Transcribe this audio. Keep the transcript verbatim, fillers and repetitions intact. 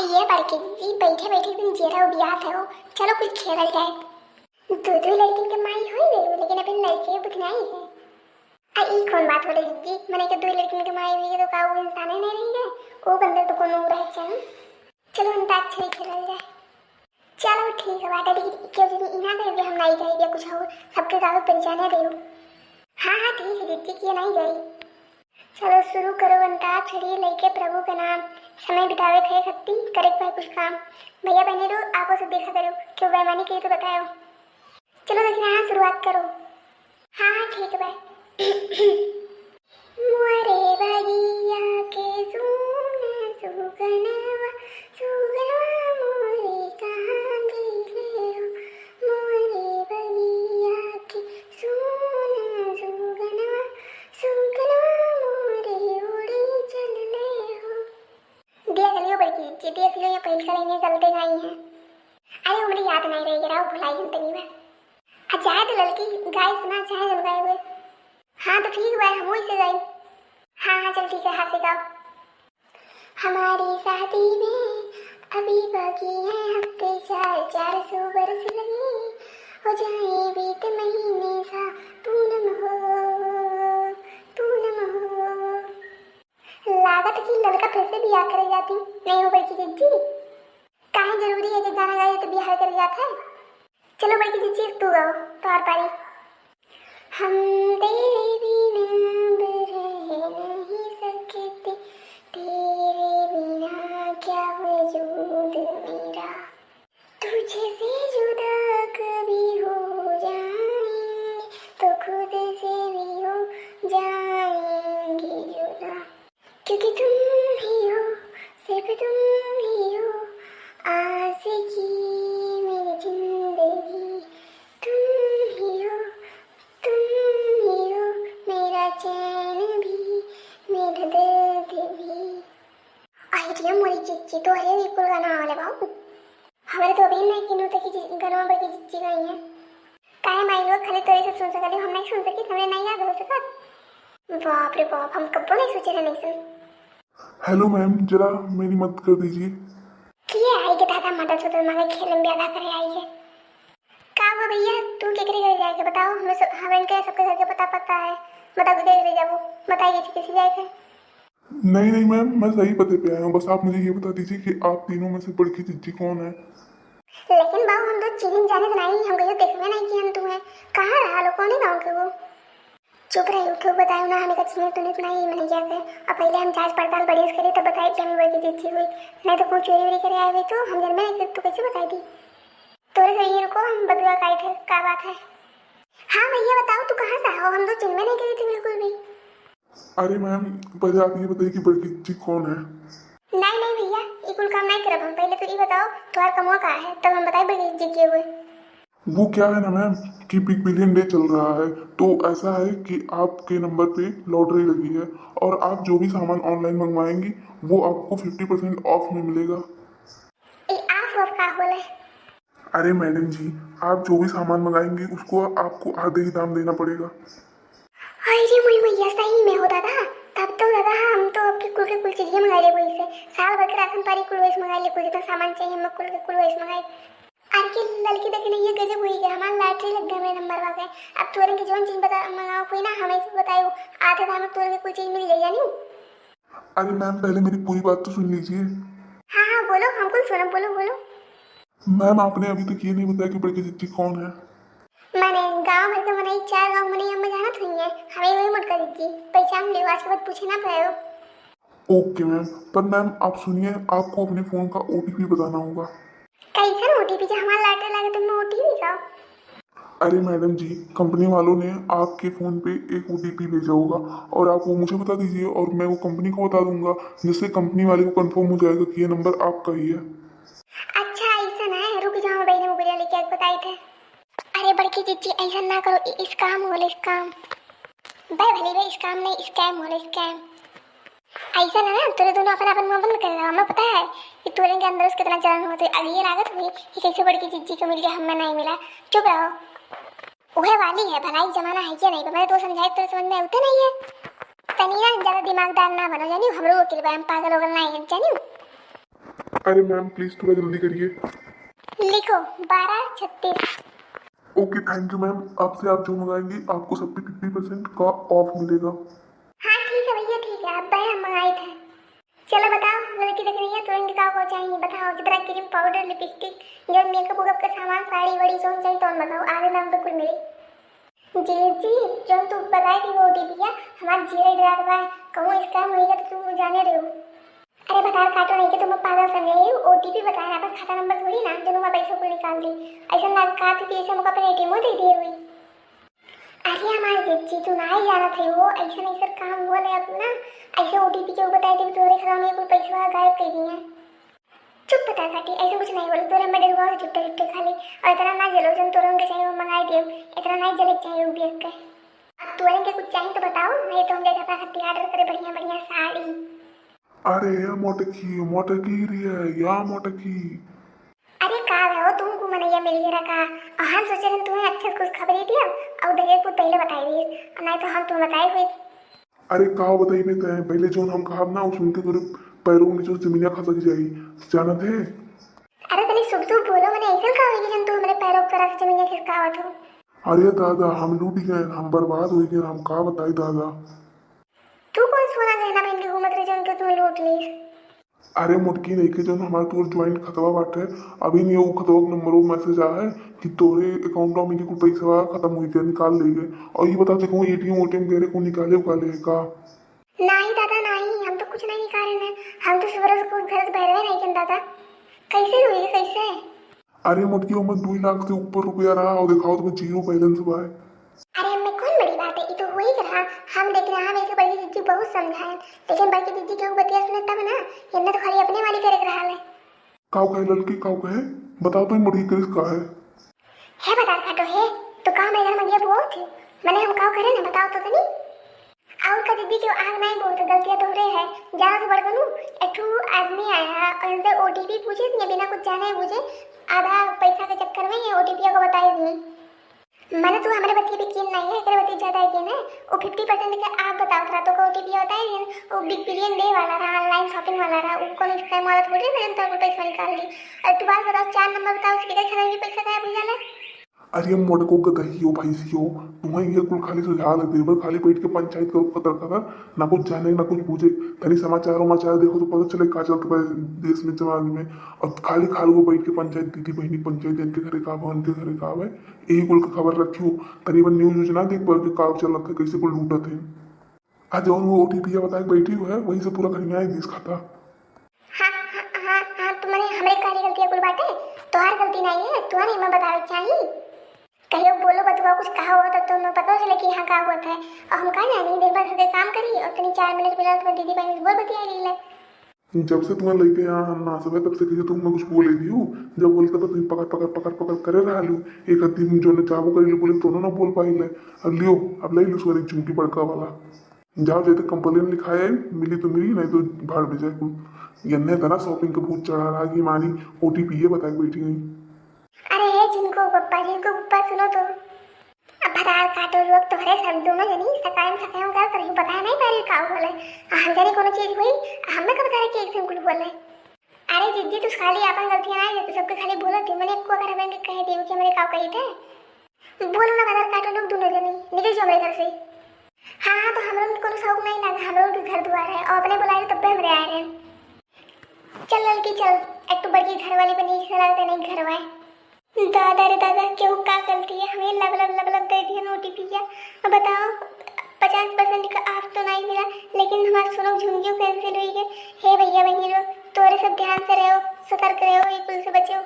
ये बड़की जिज्जी, बैठे बैठे एकदम जियरा उबियात है हो। चलो कुछ खेलल जाए। दो दो लड़किन के माई होई गई, लेकिन अभी लड़के बुधनाई है। आ ई कौन बात बोले जिज्जी? मने के दो लड़किन के माई हुई तो का वो इंसाने नहीं रही है? वो बंदर तो कोनो रह चाहिए। चलो अंताक्षरी खेलल जाए। चलो ठीक है बाटे, लेकिन केहू जनी इना कहे कि हम नहीं जाइबे कुछ और, सबके गावे परिचय नहीं देउ। हाँ हाँ ठीक है जिज्जी, किए नहीं जाई। चलो शुरू करो अंताक्षरी लेके प्रभु के नाम, समय बितावे थे खत्ती, करे के कुछ काम। भैया बहने रो, आपो से देखा करो, केहू बेईमानी करी तो बतायो। चलो दक्षिणा शुरुआत करो। हाँ हाँ ठीक बा। मोरे बगिया के सुन सुगनवा, सुगनवा मोरे कहाँ गइले हो? मोरे बगिया के सुन सुगनवा, सुगनवा मोरे उड़ी चलले हो। देख लियो बड़की जिज्जी, देख लियो, ये पहिलका लाइन गलते गाई है। अरे हमरे याद नहीं रही, जरा भुलाई हम तनी बा। आ जाए तो ललकी गाय सुना, चाहे जन गाए हुए। हाँ तो ठीक बा, हम वैसे गाई। हाँ हाँ चल ठीक है, हाथ से गाओ। हमारी शादी में अभी बाकी है हफ्ते चार, चार सौ बरस लगे, हो जाए बीत महीने सा, पूनम हो, पूनम हो। लागत कि ललका फिर से बियाह करे जाती, नहीं हो बड़की जिज्जी? काहे जरूरी है, जब गाना गाए तो बियाह करे जात है? चलो बड़की जिज्जी, तू गाओ, तोहार पारी। हम तेरे बिना अब रह नहीं सकते, तेरे बिना क्या वजूद मेरा, तुझसे जुदा कभी हो जाएंगे, तो खुद से भी हो जाएंगे जुदा। क्योंकि तुम ही हो, सिर्फ तुम ही हो, आशिकी मेरी जिंदगी। तुम ही हो, तुम ही हो, मेरा चैन भी, मेरा दर्द भी। आई रे मोरी जिज्जी, तोहरे ई कुल गाना वाले बाबू। हमरे तो अभी नहीं किनू तक कि जि-, गनवा बड़की जिज्जी गाई है। काहे माई लोग खाली तोरे सब सुन सकली, हम नहीं सुन सकी, हमरे नहीं याद हो सकत। बाप रे बाप, हम कब्बो नहीं सोचे रहे नहीं सुन। हेलो मैम, जरा मेरी मदद कर दीजिए। किए आई के दादा मदद उदद मांगे, खेल में ज्यादा करे आई है। का हुआ भैया, तू केकरे घर जाए के बताओ, हमें सब, हमें इनके सबके घर के पता पता है, बताओ किधर घर जाबो, बताइए कैसे जाए के। नहीं नहीं मैम, मैं सही पते पे आया हूँ, बस आप मुझे ये बता दीजिए कि आप तीनों में से बड़की जिज्जी कौन है? लेकिन बाबू, हम तो चीन्हित जानित नहीं, हम कहियो देखबे नहीं किहन तुम्हें। कहाँ रहा लो, कौने गाँव के वो? चुप रही, क्यों बतायो ना, हमें का चीन्हित तुनित नहीं मने क्या थे। अब पहले हम जांच पड़ताल बढ़िया से करी तब बताई कि हमें बड़की जिज्जी हुई, नहीं तो कोई चोरी वोरी करे आए हुए तो हम जन्मे नहीं, तू कैसे बताई दी? तोरे से ये रुको, हम बदुआ काई थे, का बात है? हाँ भैया बताओ, तू कहाँ से आओ, हम तो चिन्हबे नहीं करी थे बिल्कुल भी। अरे मैम, पहले आप ये बताइए कि बड़की जिज्जी कौन है? नहीं नहीं भैया, ये कुल काम नहीं करब हम। पहले तो ये बताओ, तुम्हारा कमवा का है, तब हम बताए बड़की जिज्जी के हुए। वो क्या है ना मैम कि बिग बिलियन डे चल रहा है, तो ऐसा है कि आपके नंबर पे लॉटरी लगी है और आप जो भी सामान ऑनलाइन मंगवाएंगी वो आपको फिफ्टी परसेंट ऑफ में मिलेगा। ए, ऑफ ऑफ का बोले? अरे मैडम जी, आप जो भी सामान मंगाएंगी उसको आपको आधे ही दाम देना पड़ेगा। अरे मोरी मैया, सही में हो दादा? तब तो दादा हम तो आपके कुल के कुल चीजें मंगा ले वही से, साल भर के राशन पानी कुल वही से मंगा ले, कुल जितना सामान चाहिए हम कुल के कुल वही से मंगाए। अरे के ललकी देखे नहीं, ये गजब हुई गया, हमारा लॉटरी लग गया, मेरे नंबर आ गए। अब तोरे के जौन चीज बता मंगाओ कोई ना, हमें से बताओ, आधे दाम में तोरे के कुल चीज मिल जाए जानी। अरे मैम, पहले मेरी पूरी बात तो सुन लीजिए। हाँ हाँ बोलो, हम कुल सुनब, बोलो बोलो। मैम, आपने अभी तक ये नहीं बताया कि बड़की जिज्जी कौन है। माने गांव भर के मनई, चार गांव मनई हम जानत हुई है, हमें वही मोटका जिज्जी पहचान लियो, आज के बाद पूछे ना पायो। ओके मैम, पर मैम आप सुनिए, आपको अपने फोन का ओटीपी बताना होगा। कैसन ओटीपी? जो हमारा लॉटरी लगे तो मैं ओटीपी का? अरे मैडम जी, कंपनी वालों ने आपके फोन पे एक ओटीपी भेजा होगा और आप वो मुझे बता दीजिए और मैं वो कंपनी को बता दूंगा, जिससे कंपनी वाले को कंफर्म हो जाएगा कि ये नंबर आपका ही है। अच्छा ऐसा ना है, रुक जाओ, बहने मुगरिया लेके आज बताए थे। अरे बड़की जिज्जी, ऐसा ना करो, इ-, स्कैम होला, स्कैम। बे भली बे, स्कैम नहीं, स्कैम होला, स्कैम। ऐसा ना, ना, तोरे दोनों अपन अपन मुंह बंद कर रहा, हमें पता है कि तोरे के अंदर से कितना जलन होते। अब ये लागत हुई कि कैसे बड़की जिज्जी को मिल गया, हमें नहीं मिला। चुप रहो। उहे वाली है, भलाई जमाना है कि नहीं, पर मैं तो समझाए, तोरे समझ में उते नहीं है। तनी ना ज्यादा दिमागदार ना बनो, जानियो, हमरो वकील बा, हम पागल होगल नहीं है, जानियो। अरे ma'am, please थोड़ा जल्दी करिए। लिखो, बारह छत्तीस। OK, thank you ma'am। अब से आप जो मंगाएंगी, आपको सब पे fifty percent का off मिलेगा। हाँ ठीक है भैया, ठीक है, अब भाई हम मंगाए थे। चलो बताओ, लड़की देख रही है, तुरंत का को चाहिए बताओ, जितना cream, powder, lipstick, जो makeup वेकअप का सामान, साड़ी वाड़ी, जौन चाहिए तौन बताओ, आधे दाम पे कुल मिली। जी जी, जौन तू बताए थी वो OTP है, हमार जियरा डेरात बा, कहूँ scam होइगा तो तू जाने रहो। अरे भतार काटो नहीं कि तुम पागल समझे, OTP बताए ना, अपन खाता नंबर थोड़ी ना, जो हमार पैसा कुल निकाल दी। ऐसा ना कहा थी कि ऐसे मौका पर ATM दे दिए हुई। अरे हमार जिज्जी, तू नाहीं जानत है हो, ऐसन ऐसन काम हुआ ले अपना, ऐसे OTP के बताए थे, तोरे खाता में कुल पैसा गायब कर दिए। चुप भतार काटी, ऐसे कुछ नहीं बोले, तोरे हमें डरवा झूठे झूठे खाली, और इतना ना जलो, जौन तोरे उनके चाहिए वो मंगाई दियो, इतना नहीं जले चाहिए वो देख के। अब तोरे के कुछ चाहिए तो बताओ, नहीं तो हम जाके अपना खातिर order करे बढ़िया बढ़िया साड़ी। अरे या मोटकी, मोटकी रे, या मोटकी। अरे का रहो तुमको मनैया मिल गया का? और हम सोचे रहे तुम्हें अच्छे से कुछ खबर ही दिया, और दहेज को पहले बताई दी, और नहीं तो हम तुम्हें बताए हुए। अरे का बताई बे तैं, पहले जौन हम कहब ना, वो सुन के तोरे पैरों के नीचे से जमीनिया खसक जाई, जानत है? अरे तनी शुभ शुभ बोलो, मने ऐसा का होई कि जौन तू हमरे पैरों के तरफ से जमीनिया खिसकावत हो? अरे दादा, हम लूट गए, हम बर्बाद हो गए, हम का बताई दादा। तू कौन सोना गहना पहन के घूमत रहे जौन के तू लूट लीस? अरे मोटकी, नइखे जौन हमार तोर joint खतवा बाटे, अभी नहीं वो खतवा के नंबर वो message आ है कि तोरे account में के कुल पैसा खत्म हुई गया, निकाल ले गए। और ये बता, ते कहूँ ATM ओटीएम गए रहे, को निकाले उकाले है का? नहीं दादा नहीं, हम तो कुछ नहीं निकाले हैं, हम तो सुबह से कुछ घर से बाहर नहीं गए दादा। कैसे हुई, कैसे? अरे मोटकी, ओमे दुई लाख से ऊपर रुपया रहा और देखाओ तो zero balance बा है। अरे एमे कौन बड़ी बात है, ई तो होई के रहा। हम देख रहे हैं, हम ऐसे बड़की जिज्जी बहुत समझाए, लेकिन बड़की जिज्जी केहू बतिया सुने तब ना, एमे तो खाली अपने वाली करे के रहा है। काव कहे ललकी, काव कहे? बताओ तो मोटकी करिस का है? हे भतार काटो हे, तो का मेरे घर में ये बहुत है? मने हम काव करे ना, बताओ तो तनी। और का दीदी, क्यों आग नहीं बहुत, गलतियाँ तोहरे है। जाना तो बड़कनू, एक ठो आदमी आया और इनसे OTP पूछे थे, बिना कुछ जाने बूझे, आधा पैसा के चक्कर में ये OTP को बताई दी। मने तू हमारे बतिये पे यकीन नहीं है, एकरे बतिये ज्यादा यकीन है। वो fifty percent के आप बताओ, रहा तो का OTP बताई दी, वो Big Billion Day वाला रहा, online shopping वाला रहा, वो कौन scam वाला थोड़ी ना, जनता को पैसा निकाल ली। और तू बात बताओ, चार नंबर बताओ, उसके घर में भी पैसा गायब हो जाला। अरे मोटको गदहियो भैंसियो, तुम्हें ये कुल खाली सुझाव दे देबर, खाली बैठ के पंचायत करो खतर खतर, ना कुछ जाने ना कुछ बूझे। तनी समाचार उमाचार देखो तो पता चले का चलत बा देश में, समाज में। और खाली खाली वो बैठ के पंचायत, दीदी बहनी पंचायत, इनके घरे का बा, उनके घरे का बा, यही कुल के खबर रखियो। तनी बन news व्यूज ना देख पाओ कि का चलत है, कैसे कुल लूटत है। आ जौन वो OTP बताए के बैठी हुआ है, वही से पूरा खनिया है देश खाता। हाँ, हाँ, हाँ, हाँ, तो मने हमरे काली गलतियाँ कुल बाटे, तोहार गलती नहीं है, तोहार एमे बतावे के चाही। कहियो बोलो बतुआ कुछ कहा हुआ तो तुम्हें पता चले कि यहाँ का हुआ था। और हम का जानी, दिन भर घर के काम करी और तनी चार मिनट मिला तो दीदी बहन से बोल बतिया ली ले। जब से तुम्हें लेके यहाँ हम ना सब है, तब से कहिए तुम कुछ बोले दियो। जब बोलते बस तुम पकड़, पकड़, पकड़, पकड़ करे रहा लू। एक आध दिन जो न चाबो करी लू, बोले तो ना बोल पाई ले। अब लियो, अब ले लू सोरे झुमकी बड़का वाला। जाओ, जाते complain लिखाए, मिली तो मिली, नहीं तो भाड़ में जाए कुल। यन्ने तना shopping के भूत चढ़ा रहा कि मानी OTP ये बताए बैठी गई। अरे हे जिनको पप्पा, जिनको पप्पा सुनो तो। अब भतार काटो लोग तोहरे सब दोनों जनी सकायम सकायम का करही बताए नहीं पारी का बोले। आ हम जाने कोनो चीज हुई, आ हमें का बताए कि एक दिन कुल बोले। अरे जिज्जी तू खाली अपन गलतियां नहीं देते, सबके खाली बोलत ही, मने एको अगर हमें कह दियो कि हमरे का कही थे। बोलो ना भतार काटो लोग दोनों जनी, निकल जाओ हमरे घर से। हाँ, हाँ, तो हमरो के कोनो शौक नहीं लगा, हमरो के घर दुआर है, और अपने बुलाए तब पे हमरे आए रहे। चल ललकी चल, एक तो बड़की घर वाली बनी से लगता नहीं घर वाए। दादा रे दादा, केहू का गलती है, हमें लब लब लब लब दे दिया OTP। अब बताओ, पचास percent का off तो नहीं मिला, लेकिन हमार सोना झुमकियों cancel हुई है। हे भैया बहनी लोग, तोरे सब ध्यान से रहो, सतर्क रहो, ये कुल से बचो।